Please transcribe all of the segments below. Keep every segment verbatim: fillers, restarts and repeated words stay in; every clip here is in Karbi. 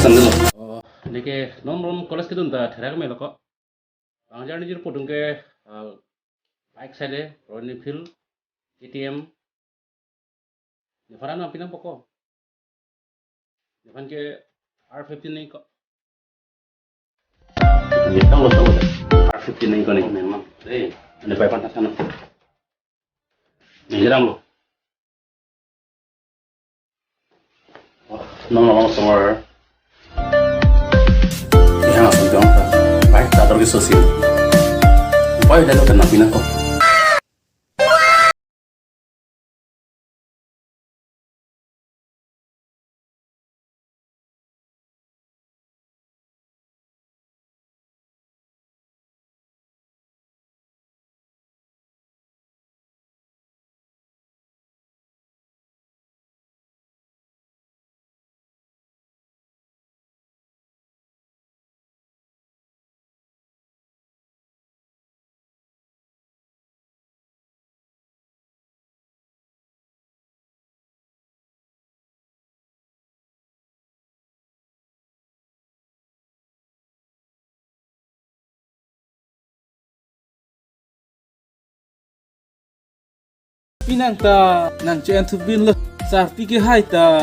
Sambil. Oh, neke non malom college kedun ta therak me lo ko. Bang jar nijir podung ke, ah, bike sale, Royal Enfield, K T M. Nephan nangpi nangpo ko. Nephan ke R fifteen nangji ko. Ye, tanglo, tanglo. R fifteen nangji ko ne, memang. Eh, ane bike pan tas kan. Ne, jarang lo. Oh, nang nang sumar. Ya, nang sumar. Bike ta ator ke sosi. Bike dah lo kena pina ko. Pinang ta nang che-en thubin lo, sarpi kehai ta.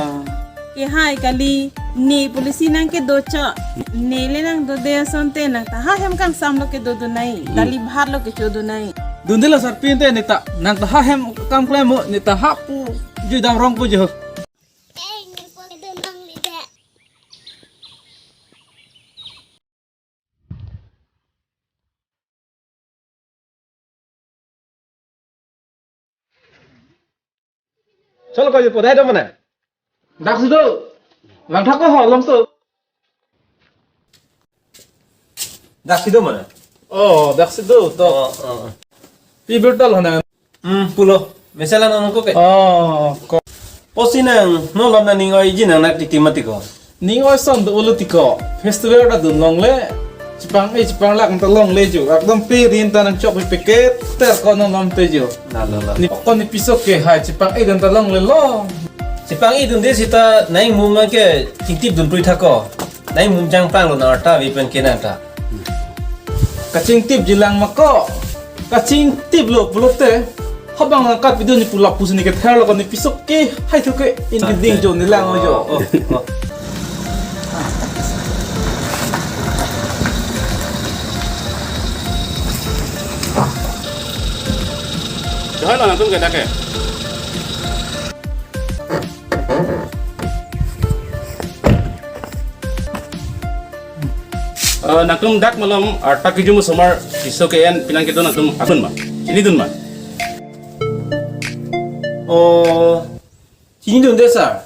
Kehai kali, ne policy nang kedo cho, ne le nang dode asonte nang ta ha hem kangsam lo kedo dunai, dali bhat lo kecho dunai. Dundelo sarpi ante ne ta, nang ta ha hem kam klem mo, ne ta ha pu, jui dam rong pu jo. Chalo ko podai do mane. Dak si do. Lang thak ko ho lom so. Dak si do mane. Oh, dak si do to. Oh, oh. Pi birta lo na. Hmm, pulo. Mesela non ko ke. Oh, ko. Posi nang, non lom na ning oi ji nang nak titi mati ko. Ning oi son do ulo tiko. Festival ta dun longle. Chipang e chipang lak ta longle ju. Ekdom pe rin ta nang chok pi peket ter ko non lom te ju. Na, na, na. Ne ko ne piso kehai chipang e dun ta longle lo. Chipang e dun de sita nang mum ke chingtip dun prui thak ko. Nang mum jang pang lo na ta vi pen ke nang ta. Kachingtip jilang ma ko. Kachingtip lo pulote. Habang nang kapi dun ni pulak pusi ne kether lo ko ne piso kehai thu ke in ke ding jo ne lang jo. Oh, oh. Johai lo nangtum ke dak ke. Eh, nangtum dak malom arta kejum osomar piso ke-en pinang kedo nangtum atum ma? Chinidun ma? Oh, chinidunde sir.